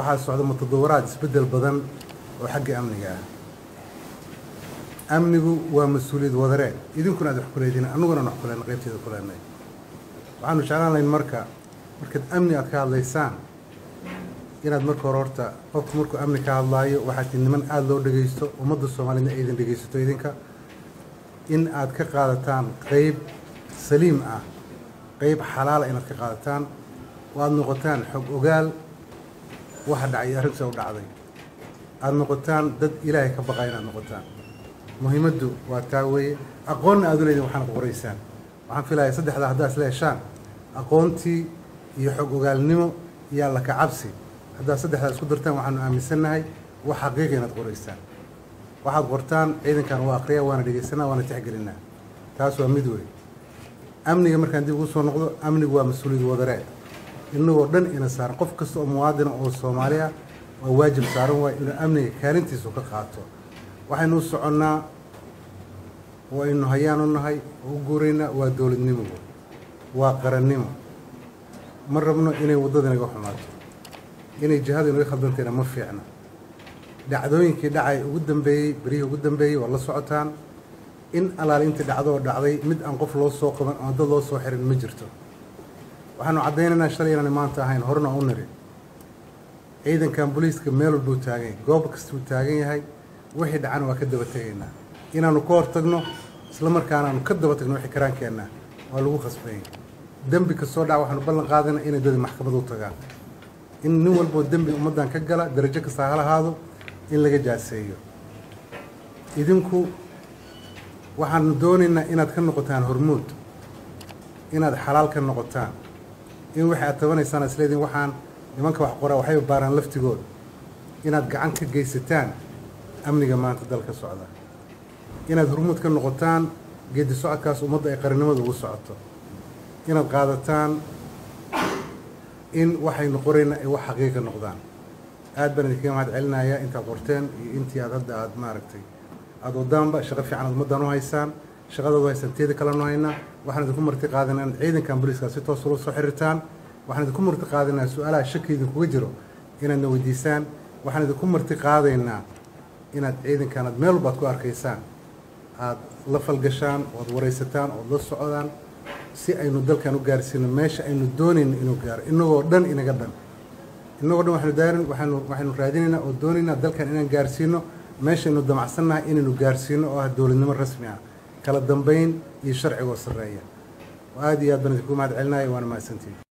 Waxaa socda mutadawaraad isbeddel badan oo xagga amniga ah. Amnigu waa mas-uuliyad wadareed, idinkuna aad wax ku leediin, annaguna aan wax ku leenay, qaybteeda ku leenay. Waxaanu jeclaan lahayn markaad amni aad ka hadlaysaan inaad marka hore horta qofku markuu amni ka hadlaayo waxaa tii niman aada loo dhegaysto, ummadda Soomaaliyedna aydan dhegaysato, idinka in aad ka qaadataan qayb saliim ah, qayb xalaala inaad ka qaadataan oo aada noqotaan xog ogaal waxa dhacay arrinta u dhacday, aada noqotaan dad Ilaahay ka baqaya inaad noqotaan. Muhiimaddu waa taa weeye. Aqoonna aad u leediin waxaana ku qoraysaan. Waxaan filayaa saddexdaa haddaa isla heshaan, aqoontii iyo xog ogaalnimo iyo alla ka cabsi, haddaad saddexdaa isku dartaan, waxaanu aaminsannahay wax xaqiiqi inaad qoraysaan. Waxaad qortaan ciidankan waa aqriya, waana dhegaysanaa, waana tixgelinaa. Taas waa mid wey. Amniga markaan dib ugu soo noqdo, amnigu waa mas-uuliyad wadareed innagoo dhan ina saaran. Qof kasta oo muwaadina oo Soomaali ah waa waajib saaran waay inuu amniga kaalintiisu ka qaato. Waxaynu u soconnaa oo aynu hayaan u nahay oo u guuraynaa waa dowladnimo, waa qarannimo. Ma rabno inay waddada inaga xumaato, inay jihadu inaga khaldantayna ma fiicna. Dhacdooyinkii dhacay ugu dambeeyey, berihii ugu dambeeyey, waa la socotaan. In alaali intii dhacdo oo dhacday mid aan qof loo soo qaban ama dad loo soo xirin ma jirto. Waxaanu caddaynaynaa shalay inaanay maanta ahayn, horena u niri ciidankan booliiska meel walbuu taagan yahay, goob kastuu taagan yahay. Wixii dhacana waa ka daba tegaynaa inaanu ka hortagno, isla markaana aanu ka daba tagno wixii karaankeenna waa lagu khasbanyay. Dembi kastoo dhaca waxaanu ballan qaadana inay dadi maxkamad u tagaan, in nin walboo dembi ummaddan ka gala, darajo kasta ha lahaado, in laga jaaseeyo. Idinku waxaanu doonaynaa inaad ka noqotaan hormuud, inaad xalaal ka noqotaan, in waxay aad tabanaysaan isleediin waxaan nimanka wax qoraa waxay baaraan laftigood, inaad gacan ka geysataan amniga maanta dalka socda, inaad hormuud ka noqotaan geedi socodkaas ummadda ay qarannimada ugu socoto, inaad qaadataan in waxaynu qorayna ay wax xaqiiqa noqdaan. Aad baan idinkaga mahad celinayaa intaad qorteen iyo intii aad hadda aad maaragtay aada wadaanba. Shaqo fiican aad ummaddan u haysaan, shaqadaad u haysaan teeda kalenu haynaa. Waxaan idinku marti qaadanaa inaad ciidankan booliiska si toos ula soo xiriirtaan. Waxaan idinku marti qaadaynaa su-aalaha shaki idinkuga jiro inaadna weydiisaan. Waxaan idinku marti qaadaynaa inaad ciidankan aad meel walbaad ku arkaysaan aada la falgashaan, ood waraysataan, ood la socdaan, si aynu dalkan u gaarsiino meesha aynu doonayno inuu gaaro. Inagoo dhan inaga dhan innagoo dhan waxaynu daarin waxaynu raadinaynaa oo doonaynaa dalkan inaan gaarsiino meeshaynu damacsannahay inaynu gaarsiino, oo ah dowladnimo rasmi ah, kala dambayn iyo sharcigoo sarreeya. Oo aad iyo aad baan idinku mahad celinaya, waana mahadsantihin.